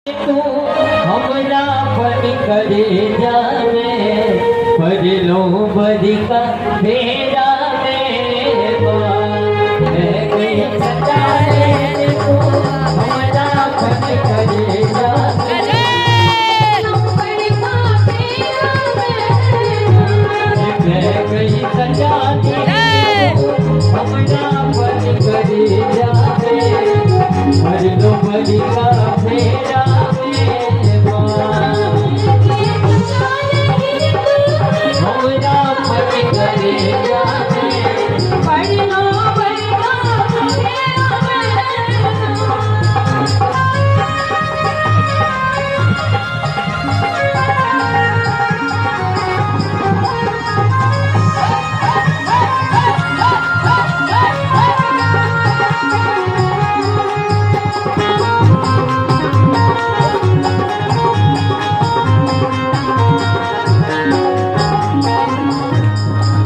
तू हमरा पन करे जावे, पड़लो बरिका फेरा में मैं गई सजा ले तू हमरा पन करे जावे, मैं गई सजा ले तू हमरा पन करे जावे, पड़लो बरिका फेरा में हमरा पन करे जावे।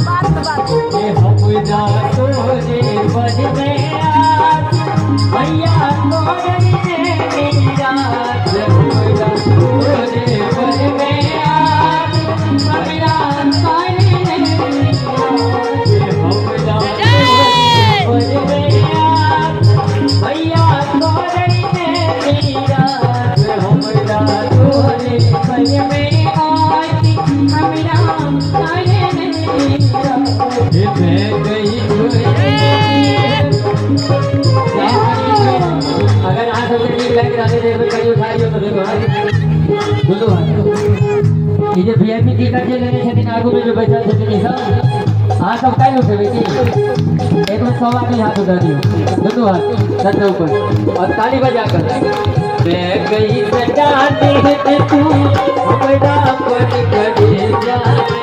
ये हमरा तोरे पर में आस, भैया तोरे निराश। हमरा तोरे पर में आस, भैया तोरे निराश। हमरा तोरे पर में आस, भैया तोरे निराश। हमरा तोरे पर में आस, हमरा तोरे निराश। मैं गई। अगर अहाँ सबके नीक लागि रहल छै, एक बेर करी उठा लियौ तऽ देखो दुनू हाथ। ई जे वीआईपी टिकट जे लेने छथिन, आगू में जो बैठल छथिन, ई सब अहाँ सब काल्हि उठेबै की? एक बेर सब आदमी हाथ उठा दियौ, दुनू हाथ सर ऊपर और ताली बजा कर। मैं गई सजा दे तू हमरा पन करे जावे,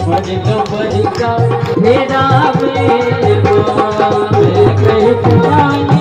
पड़लो बरिका फेरा में मैं गई सजा।